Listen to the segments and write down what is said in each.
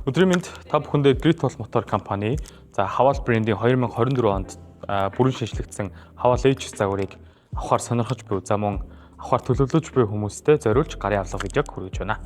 Өдрийн мэнд, та бүхэндээ Great Wall Motor компани, за, Haval брендийн 2024 онд бүрэн шинэчлэгдсэн Haval H загварыг авахар сонирхож буй, за, мөн авахар төлөвлөж буй хүмүүстэй зориулж гарын авлага видеог хүргэж байна.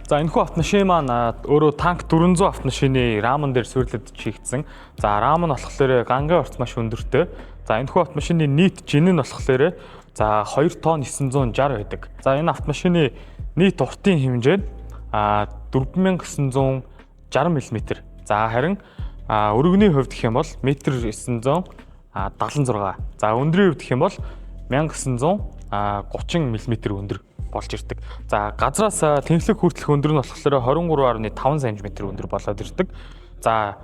За, энэхүү автомашин маань өөрөө танк 400 автомашины раман дээр суурилдаж хийгдсэн. За, рам нь болохоор гангийн орц маш өндөртэй. За, энэхүү автомашины нийт жин нь болохоор, за, 2 тонн 960 байдаг. За, энэ автомашины нийт уртын хэмжээ нь 4960 мм. За, харин өргөний хувьд гэх юм бол 1 976. За, өндрийн хувьд гэх юм бол 1930 мм өндөр болж ирдэг. За, газраас тэнхлэг хүртэлх өндөр нь болохоор 23.5 см өндөр болоод ирдэг. За,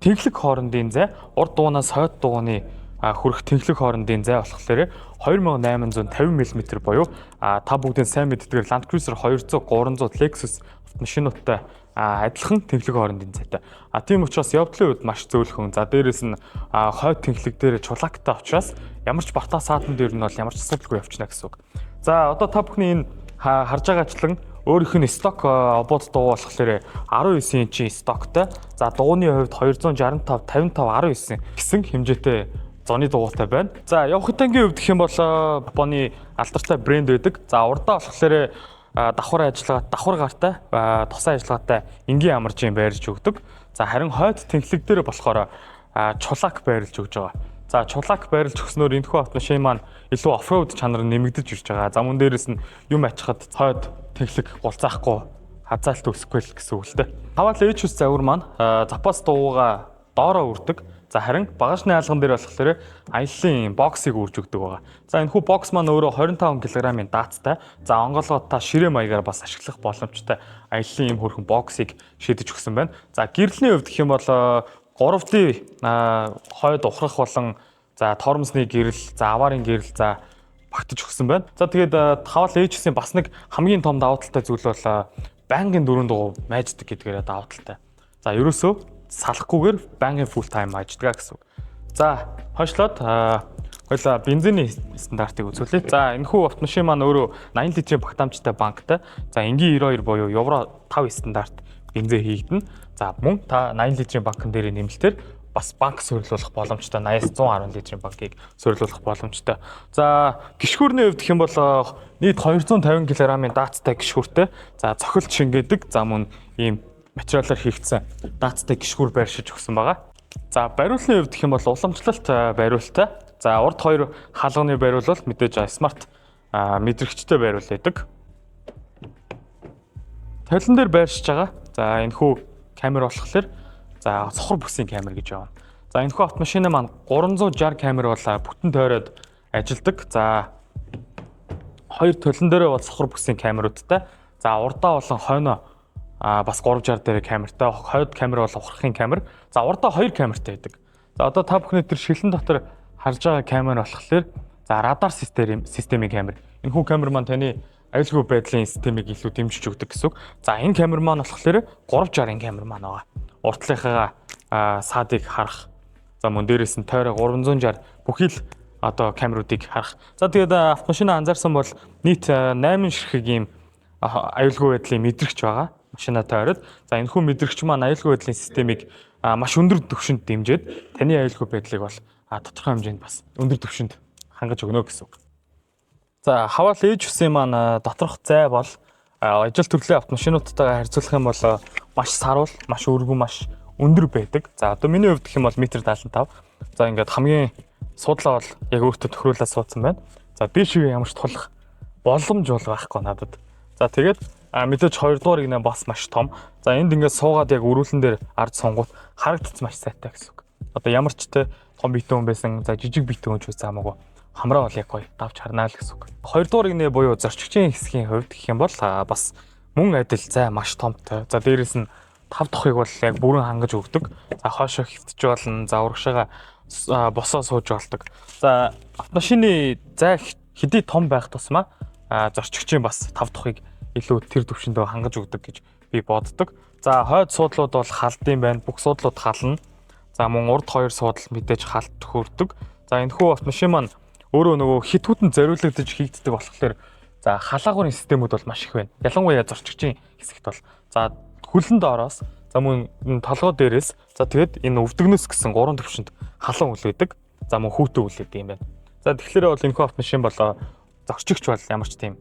тэнхлэг хоорондын зай, урд дуунаас хойд дууны хүрэх тэнхлэг хоорондын зай болохоор 2850 мм буюу та бүгдийн сайн мэддгээр Land Cruiser 200, 300, Lexus автомашинуудтай адилхан тэнхлэг хоорондын зайтай. А тийм учраас явдлын үед маш зөөлхөн. За, дээрэс нь хойд тэнхлэг дээр чулаактай учраас ямар ч бартаа саатан дээр нь бол ямар ч асуудалгүй явчихна гэсэн үг. За, одоо та бүхний энэ харж байгаачлан өөрийнх нь stock обод дугуй болохоор 19 инчийн stock той. За, дугуйны хувьд 265 55 19 гэсэн хэмжээтэй зуны дугуйтай байна. За, явах тангийн хувьд гэх юм бол Японы алдартай брэнд байдаг. За, урдаа болохоор давхар ажиллагаа, давхар гартай, тосон ажиллагаатай энгийн амаржийн байрлаж өгдөг. За, харин хойд тэнхлэг дээр болохоор чулаак байрлаж өгж байгаа. За, чулаак байрлаж өгснөөр энэхүү автомашин маань илүү off-road чанар нэмэгдэж ирж байгаа. За, мөн дээрэс нь юм ачхад хойд тэнхлэг гулцаахгүй, хазаалт өсөхгүй л гэсэн үг л дээ. Haval H загвар маань запас дугуйгаа доороо үрдэг. За, харин багажны хаалган дээр болохоор аяллаа боксыг үрж өгдөг байгаа. За, энэхүү бокс маань өөрөө 25 кг-ын даацтай. За, онгойлгоод та ширээ маягаар бас ашиглах боломжтой аяллаа ийм хөрхөн боксыг шийдэж өгсөн байна. За, гэрлэний хувьд гэх юм бол 3D хойд ухрах болон, за, тормозны гэрэл, за, аваарын гэрэл, за, багтаж өгсөн байна. За, тэгээд Haval H-ийн бас нэг хамгийн том давуу талтай зүйл бол байнгын дөрөв дугуй майждаг гэдгээрээ давуу талтай. За, ерөөсөө салахгүйгээр байнгын full time майждаг гэсэн үг. За, хойшлоод хоёлаа бензиний стандартыг үзүүлье. За, энэхүү автомашин маань өөрөө 80 литрийн багтаамжтай банктай. За, энгийн 92 буюу Евро 5 стандарт бензин хийгдэнэ. За, мөн та 80 литрийн банкн дээр нэмэлтээр бас банк суурилуулах боломжтой, 80-аас 110 литрийн банкыг суурилуулах боломжтой. За, гишгүүрний хувьд гэх юм бол нийт 250 кг-ын даацтай гишгүүртэй. За, цохилт шингээдэг. За, мөн ийм материалаар хийгдсэн даацтай гишгүүр байршиж өгсөн байгаа. За, бариуллын хувьд гэх юм бол уламжлалт бариултай. За, урд хоёр хаалганы бариул бол мэдээж smart мэдрэгчтэй бариул байдаг. Толон дээр байршиж байгаа. За, энэхүү камер болохоор, за, сохор бүсийн камер гэж явна. За, энэхүү автомашина маань 360 камер бол бүтэн тойроод ажилдаг. За, хоёр толон дээрээ бол сохор бүсийн камеруудтай. За, урдаа болон хойноо бас 360 дээр камертай. Хойд камер бол ухрахын камер. За, урдаа хоёр камертай байдаг. За, одоо та бүхний тэр шилэн дотор харж байгаа камер болохоор, за, радар системийн камер. Энэхүү камер маань таны аюулгүй байдлын системийг илүү дэмжиж өгдөг гэсэн үг. За, энэ камер маань болохоор 360-ын камер маань байгаа. Уртлынхаа саадыг харах. За, мөн дээрэс нь тойроо 360 бүхий л одоо камеруудыг харах. За, тэгээд автомашина анзаарсан бол нийт 8 ширхэг ийм аюулгүй байдлын мэдрэгч байгаа. Машина тойроод. За, энэхүү мэдрэгч маань аюулгүй байдлын системийг маш өндөр түвшинд дэмжиж таны аюулгүй байдлыг бол тодорхой хэмжээнд бас өндөр түвшинд хангаж өгнө гэсэн үг. За, Haval H9 маань доторх зай бол ажил төрлийн автомашинуудтайгаа харьцуулах юм бол маш саруул, маш өргөн, маш өндөр байдаг. За, одоо миний хувьд гэх юм бол 1.75 м. За, ингээд хамгийн суудлаа бол яг өөртөө тохируулаад суудсан байна. За, дээшээ ямар ч тулах боломж бол байхгүй надад. За, тэгээд мэдээж хоёрдугаар игнэ бас маш том. За, энд ингээд суугаад яг өрүүлэн дээр ард сунгууд харагдц маш сайтай гэсэн үг. Одоо ямар ч те том биетэй хүн байсан, за, жижиг биетэй хүн ч байсан хамаагүй хамраа бол яг гоё давж харнаа л гэсэн үг. Хоёрдугаар игнэ буюу зорчигчийн хэсгийн хувьд гэх юм бол бас мөн адил зай маш томтой. За, дээрэс нь тав тухыг бол яг бүрэн хангаж өгдөг. За, хоошоо хөвтөж болно. За, урагшаага босоо сууж болдог. За, автомашины зай хэдий том байх тусмаа зорчигчийн бас тав тухыг илүү тэр төвшөндөө хангаж өгдөг гэж би боддог. За, хойд суудлууд бол халдсан байна. Бүх суудлууд хална. За, мөн урд хоёр суудал мэдээж халт төхөрдөг. За, энэхүү автомашин маань өөрөө нөгөө хит хүтэнд зориулагдаж хийгддэг болохоор за халаагуурын системүүд бол маш их байна. Ялангуяа зорчигчийн хэсэгт бол за хөлөн доороос, за мөн энэ толгой дээрээс, за тэгээд энэ өвдөгнөөс гэсэн гурван төвшөнд халуун хүлээдэг. За, мөн хүүтэн хүлээдэг юм байна. За, тэгэхээр бол энэхүү автомашин болоо зорчигч бол ямар ч тийм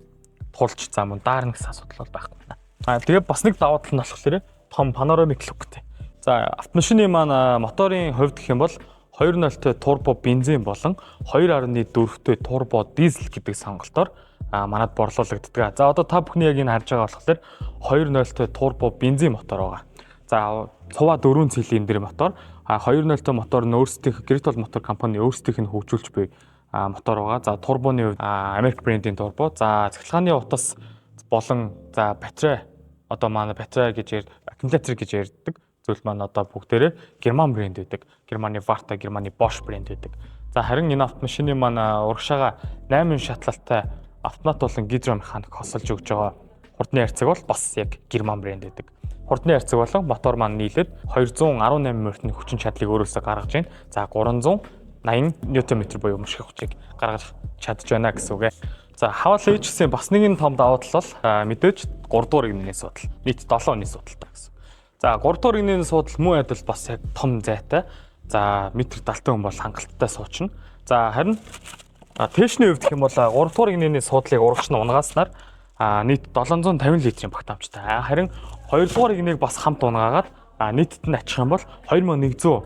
тулж, за мөн даарна гэсэн асуудал бол байхгүй байна. А тэгээд бас нэг давуу тал нь болохоор том panoramic look тэй. За, автомашины маань моторын хувьд гэх юм бол 2.0-тэй турбо бензин болон 2.4-тэй турбо дизель гэдэг сонголтоор манад борлуулагддаг. За, одоо та бүхний яг энэ харж байгаа болохоор 2.0-тэй турбо бензин мотор байгаа. За, цуваа 4 цилиндр мотор. А 2.0-тэй мотор нь өөрсдийнх Great Wall Motor компани өөрсдийнх нь хөгжүүлж буй мотор байгаа. За, турбоны хувьд Америк брендийн турбо. За, цахилгааны утас болон за батарей, одоо манай батарей гэж, аккумулятор гэж ярьдаг зүйл маань одоо бүгдээрээ герман брэнд байдаг. Германы Varta, Германы Bosch брэнд байдаг. За, харин энэ автомашины маань урагшаага 8 шатлалтай автомат болон гидромеханик хосолж өгж байгаа хурдны хайрцаг бол бас яг герман брэнд байдаг. Хурдны хайрцаг болон мотор маань нийлээд 218 морьтны хүчин чадлыг өөрөөсөө гаргаж байна. За, 380 ньютон метр буюу мөшгөх хүчийг гаргаж чадж байна гэсэн үг ээ. За, Haval H-ийн бас нэгэн том давуу тал бол мэдээж 3 дугаар эгнээний суудал. Нийт 7 оны суудалтай гэсэн. За, 3 дугаар эгнээний суудал мөн адил бас яг том зайтай. За, метр 70 хүн бол хангалттай суучна. За, харин тээшний хувьд гэх юм бол 3 дугаар эгнээний суудлыг урагш нь унгааснаар нийт 750 литрийн багтаамжтай. Харин 2 дугаар эгнээг бас хамт унгаагаад нийтэд нь ачих юм бол 2100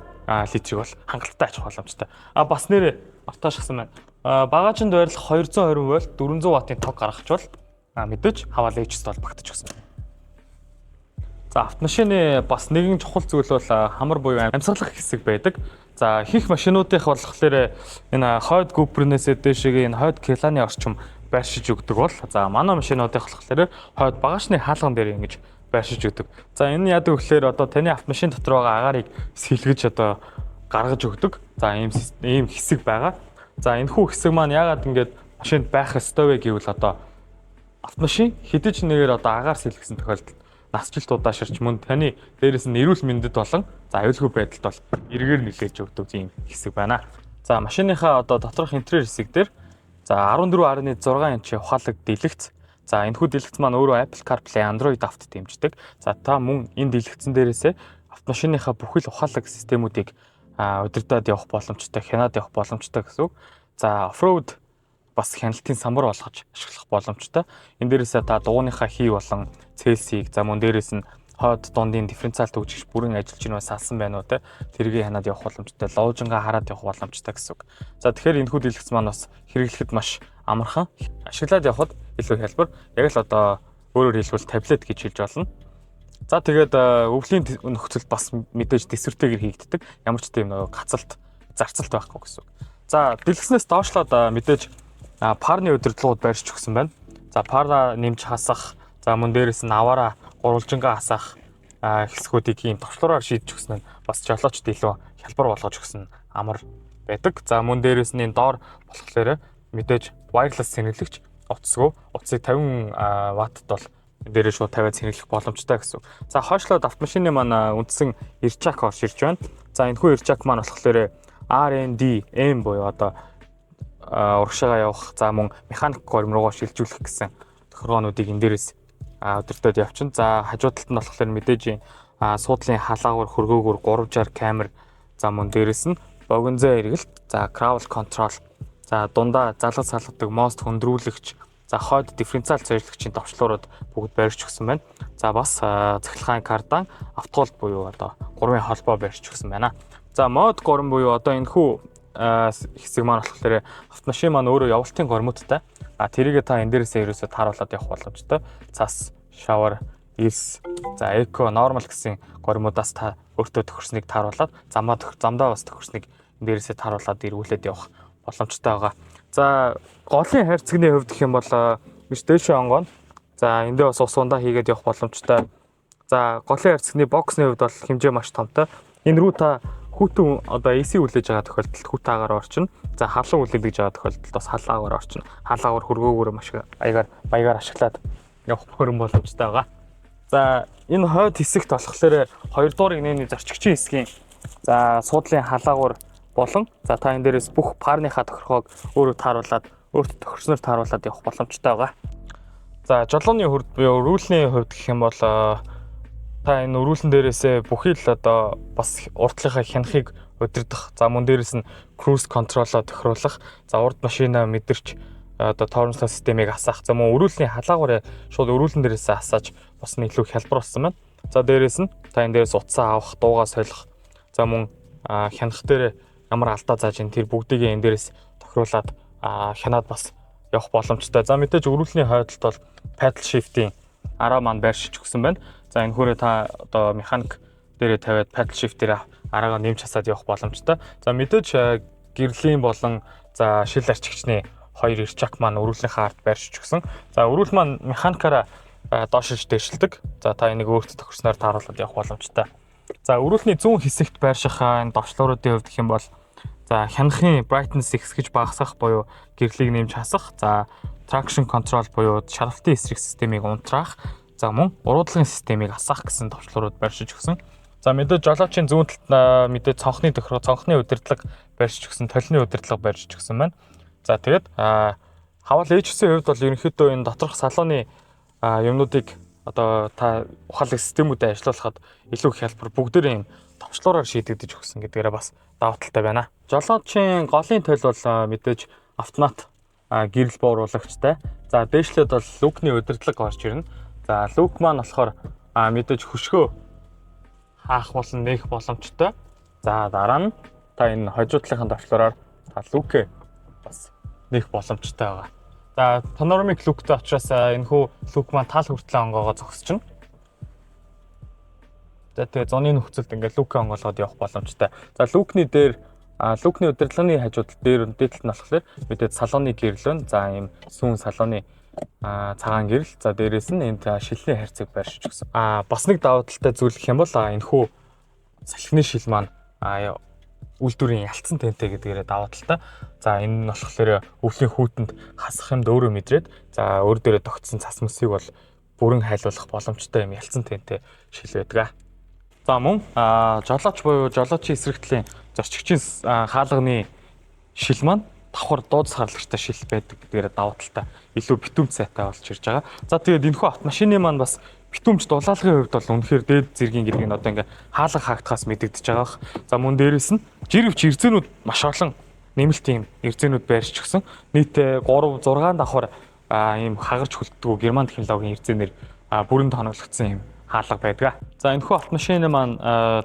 литрийг бол хангалттай ачих боломжтой. А бас нэрээ мартаашгсан байна. Багажинд байрлах 220 вольт 400 ваттын тог гаргахчвал мэдээж Haval H-д бол багтаж өгсөн. За, автомашины бас нэгэн чухал зүйл бол хамар буюу амьсгалах хэсэг байдаг. За, ихэнх машинуудынх болохоор энэ хойд гүпрнээсээ дээшээгээ энэ хойд киланы орчим байршиж өгдөг бол за манай машинуудынх болохоор хойд багажны хаалган дээр ингэж байршиж өгдөг. За, энэ яадаг вэ гэхээр одоо таны автомашин дотор байгаа агаарыг сэлгэж одоо гаргаж өгдөг. За, ийм хэсэг байгаа. За, энэ хүү хэсэг маань яагаад ингэж машинд байх ёстой вэ гэвэл одоо автомашин хэдий ч нэгээр одоо агаар сэлгэсэн тохиолдолд насжилт удааширч, мөн таны дээрэс нь эрүүл мэндэд болон за аюулгүй байдалд бол эргээр нөлөөлж өгдөг ийм хэсэг байна. За, машиныхаа одоо доторх интерьер хэсэг дээр за 14.6 инч ухаалаг дэлгэц. За, энэхүү дэлгэц маань өөрөө Apple CarPlay, Android Auto дэмждэг. За, та мөн энэ дэлгэцэн дээрээсээ автомашиныхаа бүхэл ухаалаг системүүдийг удирдаад явах боломжтой, хянаад явах боломжтой гэсэн үг. За, off-road бас хяналтын самбар болгож ашиглах боломжтой. Энэ дээрээсээ та дугуйныхаа хий болон Цельсийг, за мөн дээрээс нь хойд дундын дифференциал түгжигч бүрэн ажиллаж байна уу, салсан байна уу те, тэргийг хянаад явах боломжтой, лоожингаа хараад явах боломжтой гэсэн үг. За, тэгэхээр энэхүү дэлгэц маань бас хэрэглэхэд маш амархан, ашиглаад явхад илүү хялбар. Яг л одоо өөрөөр хэлбэл таблет гэж хэлж болно. За, тэгээд өвлийн нөхцөлд бас мэдээж тэсвэртэйгээр хийгддэг. Ямар ч тийм нөгөө гацалт, зарцалт байхгүй гэсэн үг. За, дэлгэцнээс доошлоод мэдээж фарны удирдлагууд байршиж өгсөн байна. За, фараа нэмж хасах, за мөн дээрэс нь аваараа гурвалжингаа хасах хэсгүүдийг ийм товчлуураар шийдэж өгсөн нь бас жолоочд илүү хялбар болгож өгсөн амар байдаг. За, мөн дээрэс нь энэ доор болохоор мэдээж wireless сэнгэлэгч, утасгүй утсыг 50 ваттд бол дээрээ шууд тавиад сэнгэлэх боломжтой гэсэн. За, хойшлоод автомашины маань үндсэн рычаг орж ирж байна. За, энэхүү рычаг маань болохоор R&D M буюу одоо урагшаага явах, за мөн механик горим руугаа шилжүүлэх гэсэн тохиргоонуудыг энэ дээрээс удирдаад явчихна. За, хажуу талд нь болохоор мэдээж суудлын халаагуур, хөргөөгөр 360 камер, за мөн дээрээс нь богино зай эргэлт, за crawl control, за дундаа залгаж салгадаг мост хөндрүүлэгч, за хойд дифференциал цээжлэгчийн товчлуурууд бүгд байрч өгсөн байна. За, бас цахилгаан кардан, auto hold буюу одоо гурвын холбоо байрч өгсөн байна. За, mode 3 буюу одоо энэ хүү хэсэг маань болохоор автомашин маань өөрөө явуултын гормуудтай. А тэрийгээ та энэ дээрээсээ ерөөсөө тааруулаад явах боломжтой. Цас, shower, элс, за eco, normal гэсэн гормуудаас та өөртөө тохирсныг тааруулаад, замаа замдаа бас тохирсныг энэ дээрээсээ тааруулаад эргүүлээд явах боломжтой байгаа. За, голын хайрцагны хувьд гэх юм бол биш дээшээ онгоно. За, эндээ бас ус ундаа хийгээд явах боломжтой. За, голын хайрцагны боксны хувьд бол хэмжээ маш томтой. Энэ рүү та хүйтэн одоо AC хүлээж байгаа тохиолдолд хүйтэн агаар орчино. За, халуун хүлээж байгаа тохиолдолд бас халуун агаар орчино. Халаагуур хөргөөгөөр маш аягаар баягаар ашиглаад явах бүрэн боломжтой байгаа. За, энэ хойд хэсэгт болохоор 2 дугаар инээний зорчигчийн хэсгийн за суудлын халаагуур болон за та энэ дээрээс бүх парныхаа тохиргоог өөрөө тааруулаад, өөртөө тохирсноор тааруулаад явах боломжтой байгаа. За, жолооны хувьд буюу өрүүлний хувьд гэх юм бол та энэ өрүүлэн дээрээсээ бүхий л одоо бас урдлынхаа хянахыг удирдах. За, мөн дээрээс нь cruise control-оо тохируулах. За, урд машина мэдэрч одоо тормозлох системийг асаах. За, мөн өрүүлний халаагуураа шууд өрүүлэн дээрээсээ асааж бас нэг илүү хялбар болсон байна. За, дээрээс нь та энэ дээрээс утсаа авах, дуугаа солих. За, мөн хянах дээр ямар алдаа зааж ин тэр бүгдийг энэ дээрээс тохируулаад хянаад бас явах боломжтой. За, мэдээж өрүүлний хойдолд бол paddle shift-ийн араа маань байршиж өгсөн байна. За, энэ хүрээ та одоо механик дээрээ тавиад paddle shift дээр араагаа нэмж хасаад явах боломжтой. За, мэдээж гэрлийн болон за шил арчигчны хоёр рычаг маань өрүүлнийхээ ард байршиж өгсөн. За, өрүүл маань механикаараа доошилж дээшилдэг. За, та энийг өөртөө тохирсноор тааруулаад явах боломжтой. За, өрүүлний зүүн хэсэгт байрших энэ товчлууруудын хувьд гэх юм бол за хянахын brightness ихсгэж багасгах буюу гэрлийг нэмж хасах, за traction control буюу шалгалтын эсрэг системийг унтраах, за мөн уруудлагын системийг асаах гэсэн товчлуурууд байршиж өгсөн. За, мэдээж жолоочийн зүүн талд мэдээж цонхны тохиргоо, цонхны удирдлага байршиж өгсөн, толины удирдлага байршиж өгсөн байна. За, тэгээд Haval H9-ийн хувьд бол ерөнхийдөө энэ доторх салоны юмнуудыг одоо та ухаалаг системүүдэд ажиллуулахад илүү их хялбар, бүгдээрээ юм товчлуураар шийдэгдэж өгсөн гэдгээрээ бас давуу талтай байна. Жолоочийн голын толь бол мэдээж автомат гэрэл бууруулагчтай. За, дээшлээд бол люкний удирдлага орж ирнэ. За, люк маань болохоор мэдээж хөшгөө хаах болон нээх боломжтой. За, дараа нь та энэ хожуудлынхаа товчлуураар та люкээ бас нээх боломжтой байгаа. За, panoramic люктэй учраас энэхүү люк маань таал хүртлээ онгоогоо зогсчихно. За, тэгээ зуны нөхцөлд ингээд люкээ онгоолгоод явах боломжтой. За, люкний дээр, люкний удирдлагын хажууд дээр дээд талд нь болохоор мэдээж салоны гэрэл байна. За, ийм сүүн салоны цагаан гэрэл. За, дээрээс нь энд шилний хайрцаг байршиж өгсөн. Бас нэг давуу талтай зүйл гэх юм бол энэхүү салхины шил маань үйлдвэрийн ялцсан тэнтэй гэдгээрээ давуу талтай. За, энэ нь болохоор өвлийн хүүтэнд хасах юмд өөрөө мэдрээд, за өөр дээрээ тогтсон цас мөсийг бол бүрэн хайлуулах боломжтой юм ялцсан тэнтэй шил байдаг. За, мөн жолооч буюу жолоочийн эсрэг талын зорчигчийн хаалганы шил маань давхар дуу тусгаарлагчтай шил байдаг гэдгээрээ давуу талтай, илүү битүүмж сайтай болж ирж байгаа. За, тэгээд энэхүү автомашины маань бас битүүмж дулаалгын хувьд бол үнэхээр дээд зэргийн гэдгийг нь одоо ингээ хаалга хаагдахаас мэдэгдэж байгаа бах. За, мөн дээрээс нь жирвч эрзээнүүд маш олон нэмэлт ийм эрзээнүүд байршиж өгсөн. Нийтдээ 3 6 давхар ийм хагарч хүлддэг герман технологийн эрзээнээр бүрэн тоноглогдсон юм хаалга байдаг. За, энэхүү автомашины маань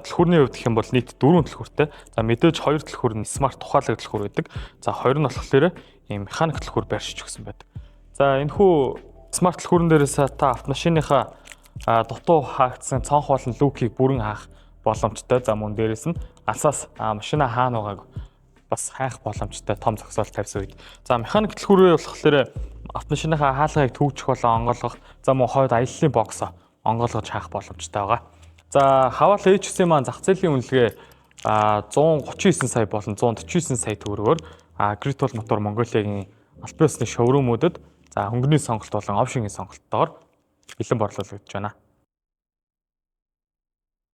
түлхүүрний хувьд гэх юм бол нийт 4 түлхүүртэй. За, мэдээж 2 түлхүүр нь smart ухаалаг түлхүүр байдаг. За, 2 нь болохоор ийм механик түлхүүр байршиж өгсөн байдаг. За, энэхүү smart түлхүүрэн дээрээс та автомашиныхаа дутуу хаагдсан цонх болон люкийг бүрэн хаах боломжтой. За, мөн дээрээс нь алсаас машина хаана байгааг бас хайх боломжтой том зогсоол тавьсан үед. За, механик түлхүүрээр болохоор автомашиныхаа хаалгыг төвжих болон онгойлгох, за мөн хойд аяллаа боксоо онгойлгож хаах боломжтой байгаа. За, Haval H9 маань зах зээлийн үнэлгээ 139 сая болон 149 сая төгрөгөөр Great Wall Motor Mongolia-гийн албан ёсны showroom-уудад за хөнгөний сонголт болон option-ийн сонголттойгоор бэлэн борлуулагдаж байна.